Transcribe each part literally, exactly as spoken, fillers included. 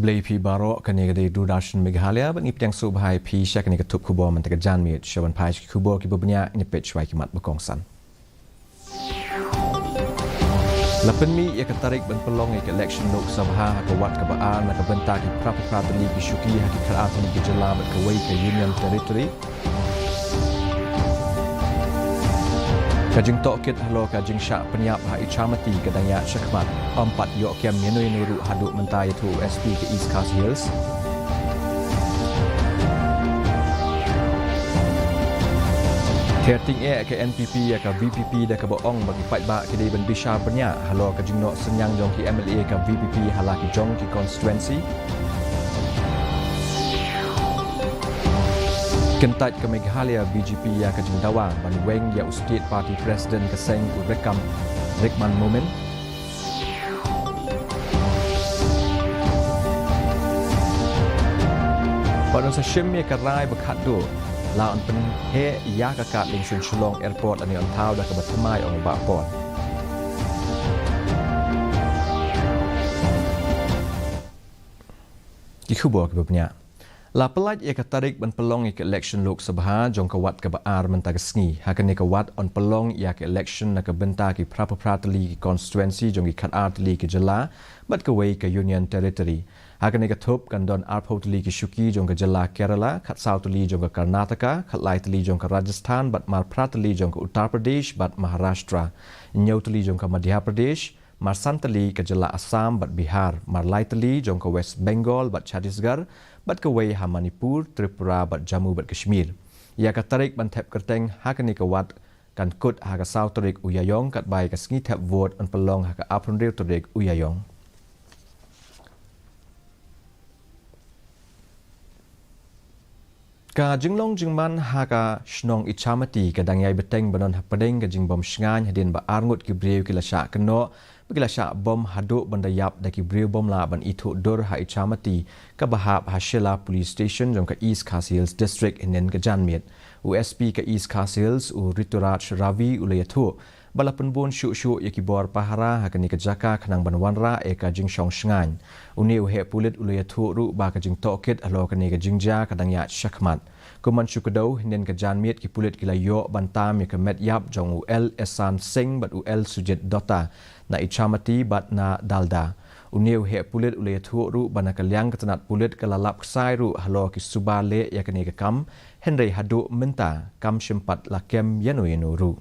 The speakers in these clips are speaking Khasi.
Khublei phi baroh, kane ka dei Doordarshan Meghalaya, bad ngi pdiang sngewbha ïa phi sha kane ka thup khubor mynta ka janmiet. Sha ban phai sha ki khubor kiba bniah, ngin peit shuwa ki mat ba kongsan. La pynmih ïa ka tarik ban pynlong ïa ka election Lok Sabha ha ka wat kaba ar na ka bynta ki phra phew phra tylli ki shuki ha ki khatar tylli ki jylla bad kawei ka Union Territory. Ka jingtohkit halor ka jingshah pynïap ha Ichamati ka dang ïaid shakhmat. Ym pat ïoh kem ïano ïano ruh haduh mynta, ïathuh u S P ka East Khasi Hills. Ther tyngeh ka N P P ïa ka V P P da kaba ong ba ki paidbah ki dei ban bishar bniah halor ka jingnoh synñiang jong ki M L A ka V P P ha la ki jong ki constituency. Kyntait ka Meghalaya B J P ïa ka jingdawa ban weng ïa u State Party President ka seng, u Rickam, Rickman Momin. Bad yn sa shim ïa ka rai ba khatduh, la yn pynheh ïa ka kad lingshun Shillong Airport lane yn thaw da kaba thymmai, ong u Bah Pon. Ki khubor kiba bniah. La pyllait ïa ka tarik ban pynlong ïa ka election Lok Sabha jong ka wat kaba ar mynta ka sngi. Ha kane ka wat yn pynlong ïa ka election na ka bynta ki phra phew phra tylli ki constituency jong ki khatar tylli ki jylla bad kawei ka Union Territory. Ha kane ka thup kan don arphew tylli ki shuki jong ka jylla Kerala, khatsaw tylli jong ka Karnataka, khatlai tylli jong ka Rajasthan, bad marphra tylli jong ka Uttar Pradesh bad Maharashtra, hynñiew tylli jong ka Madhya Pradesh, marsan tylli ka jylla Assam bad Bihar, marlai tylli jong ka West Bengal bad Chhattisgarh, bad kawei ha Manipur, Tripura bad Jammu bad Kashmir. Ïa ka tarik ban thep kyrteng ha kane ka wat kan kut ha ka saw tarik u Ïaïong, katba ïa ka sngi thep vote yn pynlong ha ka arphew hynriew tarik u Ïaïong. Ka jinglong jingman ha ka shnong Ichamati ka dang ïai bteng ba don hapdeng ka jingbym shngaiñ hadien ba arngut ki briew ki la shah kynnoh ba ki la shah bom haduh ban da ïap da ki briew bym lah ban ithuh dur ha Ichamati kaba hap ha Shella Police Station jong ka East Khasi Hills District hynnin ka janmiet. U S P ka East Khasi Hills, u Rituraj Ravi, u la ïathuh ba la pynbun shuh shuh ïa ki bor pahara ha kane ka jaka khnang ban wanrah ïa ka jingshong shngaiñ. Une u heh pulit u la ïathuh ruh ba ka jingtohkit halor kane ka jingjia ka dang ïaid shakhmat. Kum ban shu kdew, hynnin ka janmiet ki pulit ki la ïoh ban tam ïa ka met ïap jong u L Esan Singh bad u L Sujit Dutta na Ichamati bad na Dalda. Une u heh pulit u la ïathuh ruh ba na ka liang ka tnat pulit ka la lap ksai ruh halor ki suba leh ïa kane ka kam, hynrei haduh mynta kam shym pat la kem ïano ïano ruh.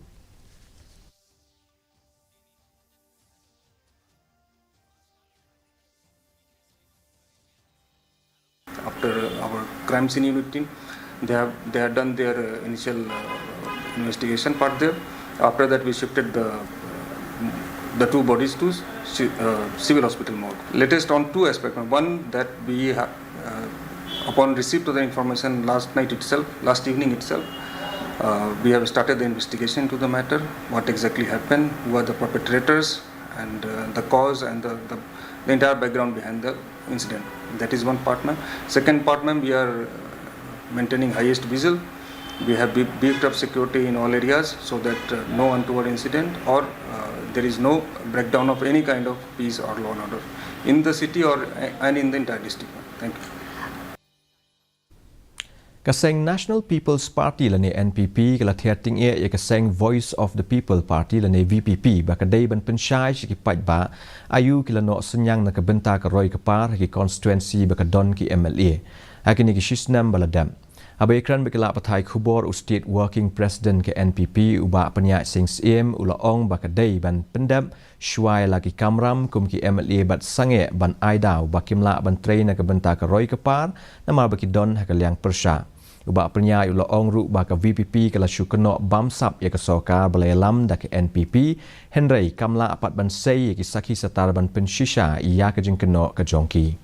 After our crime scene unit team, they have, they had done their, uh, initial, uh, investigation part there. After that, we shifted the, uh, the two bodies to ci-, uh, civil hospital morgue. Latest on two aspects. One, that we have, uh, upon receipt of the information last night itself, last evening itself, uh, we have started the investigation to the matter, what exactly happened, who are the perpetrators, and, uh, the cause and the, the, the entire background behind the incident. That is one part, ma'am. Second part, ma'am, we are, uh, maintaining highest vigil. We have be-, beefed up security in all areas so that, uh, no untoward incident or, uh, there is no breakdown of any kind of peace or law and order in the city or, uh, and in the entire district, ma'am. Thank you. Ka seng National People's Party lane N P P ka la ther tyngeh ïa ka seng Voice of the People Party lane V P P ba ka dei ban pynshai sha ki paidbah aïu ki la noh synñiang na ka bynta ka roi ka par ha ki constituency ba ka don ki M L A ha kine ki shisnem ba la dep. Haba ïakren bad ki lad pathai khubor, u State Working President ka N P P, u Bah Pynïaid Sing Syiem, u la ong ba ka dei ban pyndep shuwa ïa la ki kamram kum ki M L A bad sangeh ban ai daw ba kim lah ban trei na ka bynta ka roi ka par namar ba ki don ha ka liang pyrshah. U Bah Pynïaid u la ong ruh ba ka V P P ka la shu kynnoh bamsap ïa ka sorkar ba la ïalam da ka N P P, hynrei kam lah pat ban sei ïa ki sakhi satar ban pynshisha ïa ka jingkynnoh ka jong ki.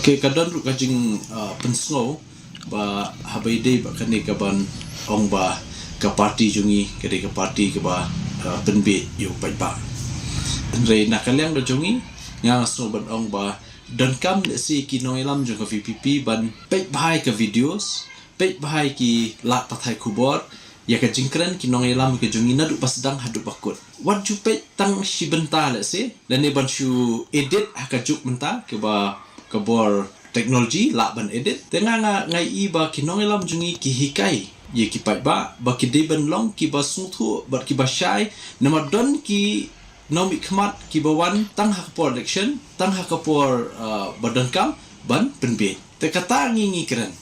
Okay, ka don ruh ka jing, uh, pynsngew ba haba ïadei bad kane ka ban ong ba ka party jong ngi ka dei ka party kaba, uh, pynbeit ïa u paidbah. Hynrei na ka liang da jong ngi, nga nga sngew ban ong ba donkam lehse ki nongïalam jong ka V P P ban peit bha ïa ka videos, peit bha ïa ki lad pathai khubor ïa ka jingkren ki nongïalam ka jong ngi naduh ba sdang haduh ba kut. Wat ju peit tang shi bynta lehse, lane ban shu edit ha ka juk mynta, kaba ka bor technology lah ban edit. Te nga, nga, nga ïohi ba ki nongïalam jong ngi ki hikai ïa ki paidbah ba ki dei ban long kiba sngewthuh bad kiba shai, namar don ki nongmihkhmat kiba wan tang ha ka por election, tang ha ka por, uh, ba donkam ban pynbiej. Te kata ngi ngi kren.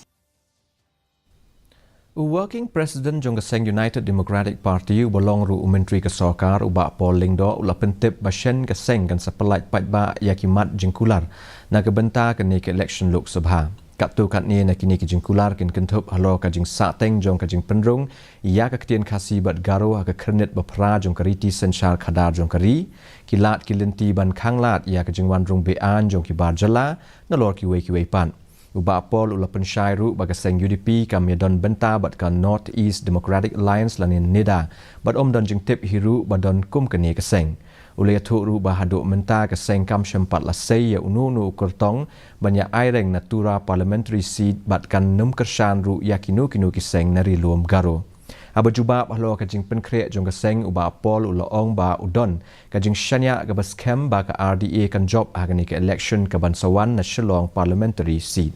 U Working President jong ka seng United Democratic Party, uba long ruh u Myntri ka Sorkar, u Bah Paul Lyngdoh, u la pyntip ba shen ka seng kan sa pyllait paidbah ïa ki mat jingkular na ka bynta kane ka election Lok Sabha. Katto katne na kine ki jingkular kin kynthup halor ka jingsahteng jong ka jingpynrung ïa ka ktien Khasi bad Garo ha ka khyrnit ba phra jong ka riti synshar khadar jong ka ri, ki lad ki lynti ban khanglad ïa ka jingwan rung be-aiñ jong ki bar jylla, nalor kiwei kiwei pat. U Bah Paul u la pynshai ruh ba ka seng U D P kam ïadon bynta bad ka North East Democratic Alliance lane NEDA, bad ym don jingtip hi ruh ba don kum kane ka seng. U la ïathuh ruh ba haduh mynta ka seng kam shym pat la sei ïa uno uno u kyrtong ban ïa aireng na Tura Parliamentary Seat bad kan nym kyrshan ruh ïa kino kino ki seng na Ri Lum Garo. Haba jubab halor ka jingpynkhreh jong ka seng, u Bah Paul u la ong ba u don ka jingshaniah kaba skhem ba ka R D A kan jop ha kane ka election kaban sa wan na Shillong Parliamentary Seat.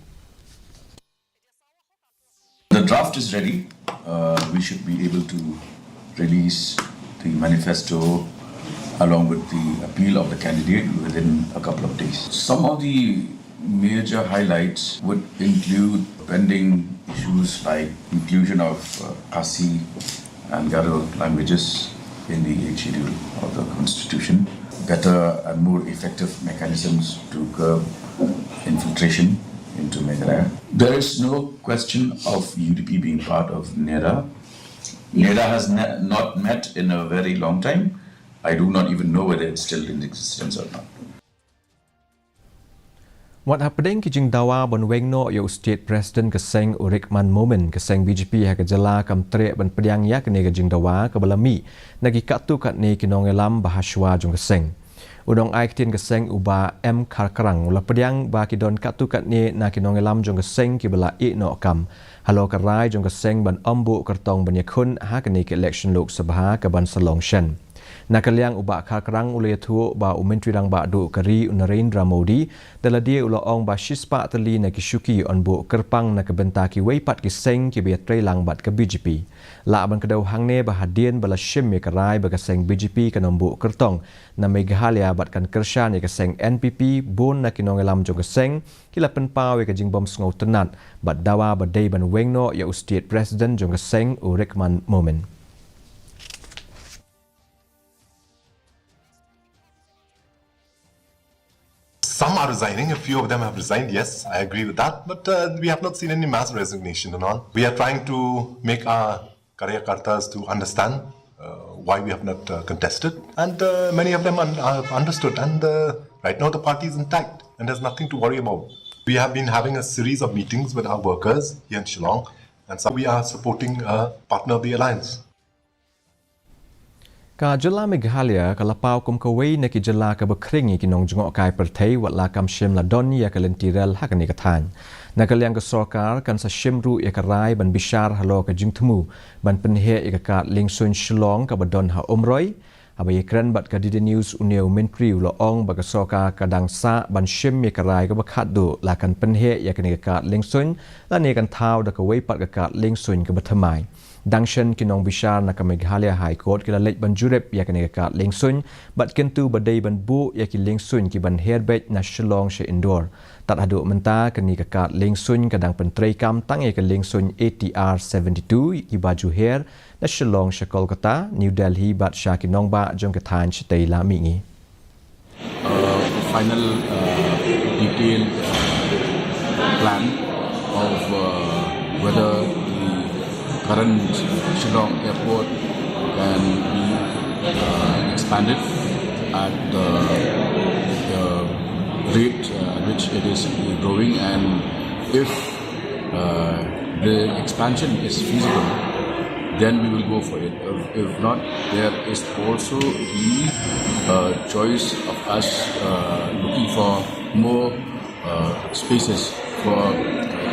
The draft is ready. Uh, we should be able to release the manifesto along with the appeal of the candidate within a couple of days. Some of the major highlights would include pending issues like inclusion of uh, Khasi and Garo languages in the eighth schedule of the constitution, better and more effective mechanisms to curb infiltration into Meghalaya. There is no question of U D P being part of NEDA. NEDA has ne- not met in a very long time. I do not even know whether it's still in existence or not. Wat hapdeng ki jingdawa ban weng noh ïa u State President ka seng u Rickman Momin, ka seng B J P ha ka jylla kam treh ban pdiang ïa kane ka jingdawa kaba la mih na ki katto katne ki nongïalam ba ha shuwa jong ka seng. U nongai ktien ka seng u Bah M Kharkrang u la pdiang ba ki don katto katne na ki nongïalam jong ka seng kiba la ïeh noh kam halor ka rai jong ka seng ban ym buh kyrtong ban ïakhun ha kane ka election Lok Sabha kaban sa long shen. Na ka liang u Bah Kharkrang u la ïathuh ba u Myntri Rangbah Duh ka ri u Narendra Modi da lade u la ong ba shispah tylli na ki shuki yn buh kyrpang na ka bynta kiwei pat ki seng kiba ïatreilang bad ka B J P. Lah ban kdew hangne ba hadien ba la shim ïa ka rai ba ka seng B J P kan ym buh kyrtong na Meghalaya bad kan kyrshan ïa ka seng N P P, bun na ki nongïalam jong ka seng ki la pynpaw ïa ka jingbym sngewtynnat bad dawa ba dei ban weng noh ïa u State President jong ka seng u Rickman Momin. Some are resigning, a few of them have resigned, yes, I agree with that. But uh, we have not seen any mass resignation and all. We are trying to make our karyakartas to understand uh, why we have not uh, contested. And uh, many of them un- have understood. And uh, right now, the party is intact and there's nothing to worry about. We have been having a series of meetings with our workers here in Shillong, and so we are supporting a partner of the alliance. Ka jylla Meghalaya ka la paw kum kawei na ki jylla kaba khring ïa ki nongjngohkai pyrthei wat la kam shym la don ïa ka lynti rel ha kane ka thaiñ. Na ka liang ka sorkar kan sa shim ruh ïa ka rai ban bishar halor ka jingthmu ban pynheh ïa ka kad liengsuiñ Shillong kaba don ha Umroi. Haba ïakren bad ka D D News une u Myntri u la ong ba ka sorkar ka dang sah ban shim ïa ka rai kaba khatduh la kan pynheh ïa kane ka kad liengsuiñ lane kan thaw da kawei pat ka kad liengsuiñ kaba thymmai. Dang shen ki nongbishar na ka Meghalaya High Court ki la leit ban jurip ïa kane ka kad liengsuiñ bad kyntu ba dei ban buh ïa ki liengsuiñ ki ban her beit na Shillong sha Indore. Tad haduh mynta kane ka kad liengsuiñ ka dang pyntreikam tang ïa ka liengsuiñ A T R seventy two kiba ju her na Shillong sha Kolkata, New Delhi bad sha ki nongbah jong ka thaiñ shatei la mihngi. A final uh, detailed uh, plan of uh, whether the current Shillong airport can be uh, expanded at the, the rate uh, at which it is growing, and if uh, the expansion is feasible, then we will go for it. If, if not, there is also the uh, choice of us uh, looking for more uh, spaces for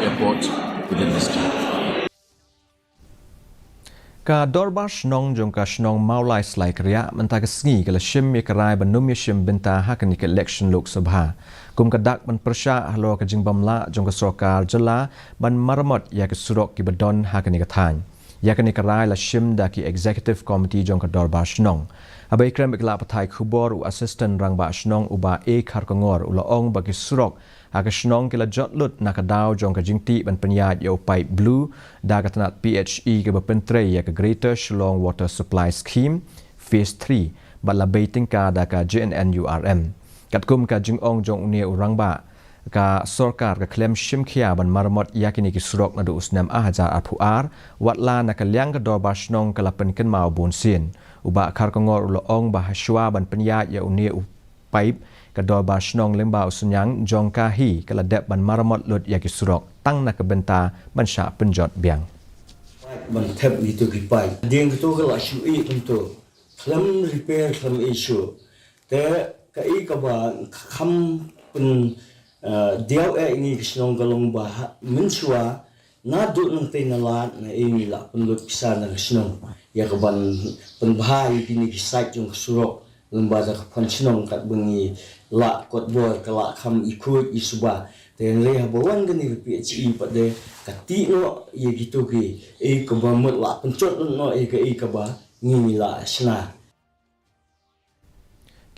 airports within the state. Ka Dorbar Shnong jong ka shnong Mawlai Slaikriah mynta ka sngi ka la shim ïa ka rai ban ym ïa shim bynta ha kane ka election Lok Sabha. Kum ka dak ban pyrshah halor ka jingbymlah jong ka sorkar jylla ban maramot ïa ka surok kiba don ha kane ka thaiñ. Ïa kane ka rai la shim da ki Executive Committee jong ka Dorbar Shnong. Haba ïakren bad ki lad pathai khubor, u Assistant Rangbah Shnong u Bah A Kharkongor u la ong ba ki surok ha ka shnong ki la jot lut na ka daw jong ka jingtih ban pynïaid ïa u paip blue da ka tnat P H E kaba pyntrei ïa ka Greater Shillong Water Supply Scheme Phase three bad la bei tyngka da ka G N N U R M. Katkum ka jingong jong une u rangbah, ka sorkar ka khlem shim khia ban maramot ïa kine ki surok naduh u snem ar hajar arphew ar, watla na ka liang ka Dorbar Shnong ka la pynkynmaw bun sien. U Bah Kharkongor u la ong ba hashwa ban pynïaid ïa une u paip, ka Dorbar Shnong lyngba u synñiang jong ka hi ka la dep ban maramot lut ïa ki surok tang na ka bynta ban shah pynjot biang. Ban thep kito ki paip. Ding kito ka la shu ïeh kynto. Khlem repair, khlem issue. Te kaei kaba kham pyn, eh, diaw eh ngi ka shnong ka long ba ha, mynshuwa naduh nangtei na lad na ei ngi la pynlut pisa na ka shnong ïa ka ban pynbha ïa kine ki sait jong ka surok lyngba da ka fund shnong katba ngi la kot bor ka la kham i khuid i suba. Te hynrei haba wan kane ka P H E pat de ka tih noh ïa kito ki, eh, kaba mut la pynjot noh ïa kaei kaba ngi la shna.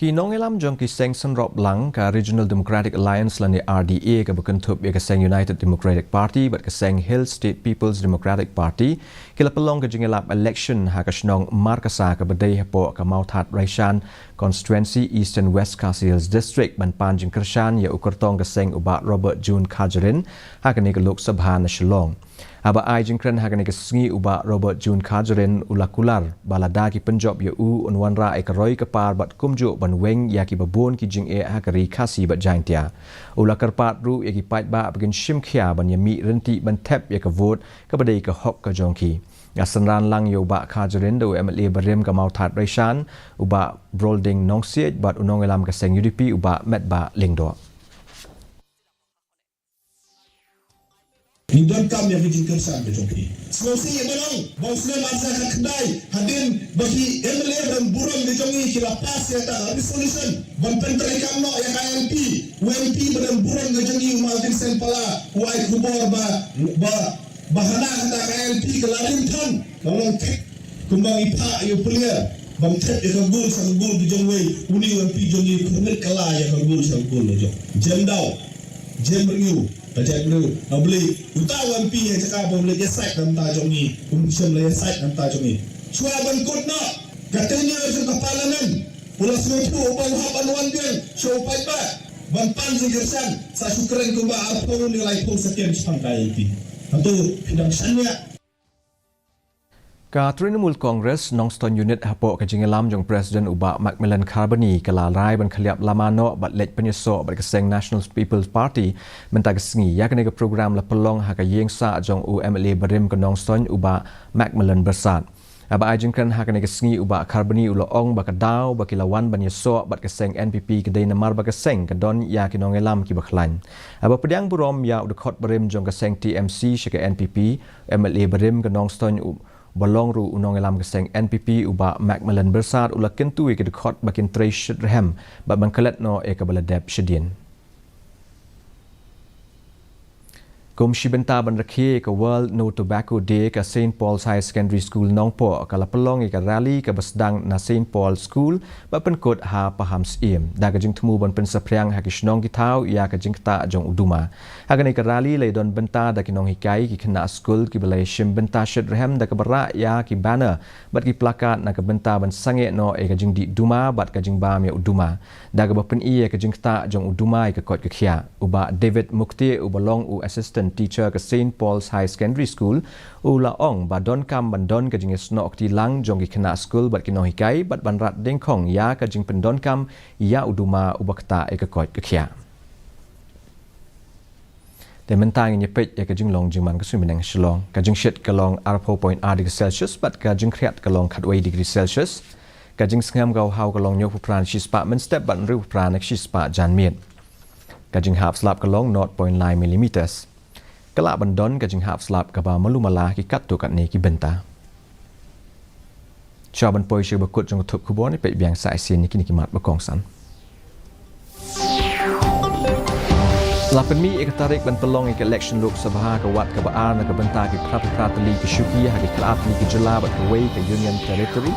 Ki nongïalam jong ki seng synrop lang ka Regional Democratic Alliance lane R D A kaba kynthup ïa ka seng United Democratic Party bad ka seng Hill State People's Democratic Party ki la pynlong ka jingïalap election ha ka shnong Markasa kaba dei hapoh ka Mawthadraishan Constituency, Eastern West Khasi Hills District ban pan jingkyrshan ïa u kyrtong ka seng u Bah Robert June Kharjahrin ha kane ka Lok Sabha na Shillong. Haba ai jingkren ha kane ka sngi u Bah Robert June Kharjahrin u la kular ba lada ki pynjop ïa u, un wanrah ïa ka roi ka par bad kumjuh ban weng ïa kiba bun ki jingeh ha ka ri Khasi bad Jaintia. U la kyrpad ruh ïa ki paidbah ba kin shim khia ban ïa mih rynti ban thep ïa ka vote kaba dei ka hok ka jong ki. Nga synran lang ïa u Bah Kharjahrin da u M L A barim ka Mawthadraishan, u Bah Brolding Nongsiej bad u nongïalam ka seng U D P u Bah Metbah Lyngdoh. Ngi donkam ïa ka jingkyrshan ka jong phi. Sngewsih ïa ba long ba u snem ar hajar khatkhyndai hadien ba ki M L A ba don burom ka jong ngi ki la pass ïa ka resolution ban pyntreikam noh ïa ka I L P. U M P ba don burom ka jong ngi u Martin Sengpala u ai khubor ba, ba, ba hana hana ka I L P ka la rim thang. Ka long thik kumba ngi phah ïa u player ban thep ïa ka gol sha ka gol ka jong wei, une u M P jong ngi u khyrnit kylla ïa ka gol sha ka gol ka jong. Jem daw, jem rngiew, ka jem rngiew. Nga beli uta u M P ïa jaka ba u leit ïasaid na bynta jong ngi, um shym la ïasaid na bynta jong ngi. Shuwa ban kut noh ka tenure jong ka parliament, u la sngewthuh ba u hap ban wan biang sha u paidbah ban pan jingkyrshan, sa shu kren kumba arphew ne laiphew second shaphang ka I L P. Hato phi dang shaniah? Ka Trinamool Congress Nongstoiñ Unit hapoh ka jingïalam jong President u Bah Macmillan Kharbani ka la rai ban khylliap lama noh bad leit pynïasoh bad ka seng National People's Party mynta ka sngi. Ïa kane ka program la pynlong ha ka ïing sah jong u M L A barim ka Nongstoiñ u Bah Macmillan Byrsat. Haba ai jingkren ha kane ka sngi u Bah Kharbani u la ong ba ka daw ba ki la wan ban ïasoh bad ka seng N P P ka dei namar ba ka seng ka don ïa ki nongïalam kiba khlaiñ. Haba pdiang burom ïa u dkhot barim jong ka seng T M C sha ka N P P, M L A barim ka Nongstoiñ u ba long ruh u nongïalam ka seng N P P u Bah Macmillan Byrsat u la kyntu ïa ki dkhot ba kin trei shit rhem bad ban klet noh ïa kaba la dep shadien. Kum shi bynta ban rakhe ïa ka World No Tobacco Day, ka Saint Paul's Higher Secondary School Nongpoh ka la pynlong ïa ka rally kaba sdang na Saint Paul's School ba pynkut ha Pahamsyiem da ka jingthmu ban pynsaphriang ha ki shnong ki thaw ïa ka jingktah jong u duma. Ha kane ka rally la ïadon bynta da ki nonghikai, ki khynnah skul kiba la ïashim bynta shit rhem da kaba rah ïa ki banner bad ki placard na ka bynta ban sangeh noh ïa ka jingdih duma bad ka jingbam ïa u duma. Da kaba pyni ïa ka jingktah jong u duma ïa ka koit ka khiah. U Bah David Mukti uba long u Assistant Teacher ka Saint Paul's Higher Secondary School u la ong ba donkam ban don ka jingïasnoh kti lang jong ki khynnah skul bad ki nonghikai bad ban rat dyngkhong ïa ka jingpyndonkam ïa u duma uba ktah ïa ka koit ka khiah. Te mynta ngin ïa peit ïa ka jinglong jingman ka suiñ bneng Shillong. Ka jingshit ka long arphew point ar degree Celsius bad ka jingkhriat ka long khatwei degree Celsius. Ka jingsngem ka haw ka long hynñiewphew phra shispah mynstep bad hynriewphew phra shispah janmiet. Ka jinghap slap ka long nought point lai millimeters. Ka lah ban don ka jinghap slap kaba malu mala ha ki katto katne ki bynta. Shuwa ban poi sha kaba kut jong ka thup khubor, ngin peit biang sa shisien ïa kine ki mat ba kongsan. La pynmih ïa ka tarik ban pynlong ïa ka election Lok Sabha kaba ar na ka bynta ki phra phew phra tylli ki shuki ha ki khatar tylli ki jylla bad kawei ka Union Territory.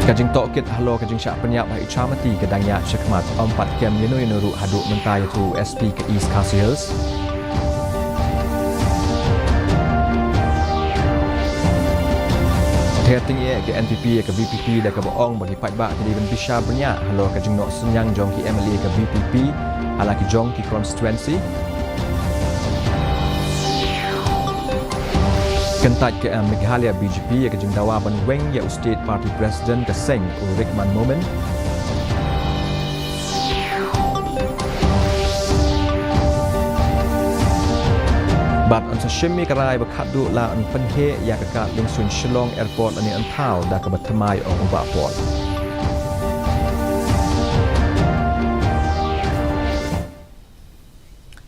Ka jingtohkit halor ka jingshah pynïap ha Ichamati ka dang ïaid shakhmat, ym pat kem ïano ïano ruh haduh mynta, ïathuh u S P ka East Khasi Hills. Ther tyngeh ka N P P ïa ka V P P da kaba ong ba ki paidbah ki dei ban bishar bniah halor ka jingnoh synñiang jong ki M L A ka V P P ha la ki jong ki constituency. Kyntait ka, eh, Meghalaya B J P ïa ka jingdawa ban weng ïa u State Party President ka seng, u Rickman Momin. Bad yn sa shim ïa ka rai ba khadduh la yn pynheh ïa ka kad liengsuiñ Shillong Airport lane yn thaw da kaba thymmai, ong u Bah Paul.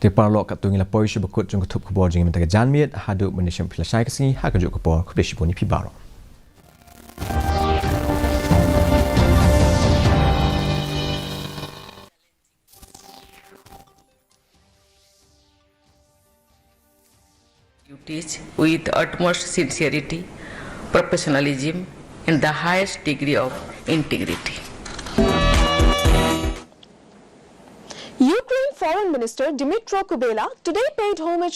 Te paralok, katto ngi la poi sha kaba kut jong ka thup khubor jong ngi mynta ka janmiet, haduh mynne shen phi la shai ka sngi ha kajuh ka por, khublei shibun ïa phi baroh. Duties with utmost sincerity, professionalism, and the highest degree of integrity. Ukraine Foreign Minister Dmytro Kuleba today paid homage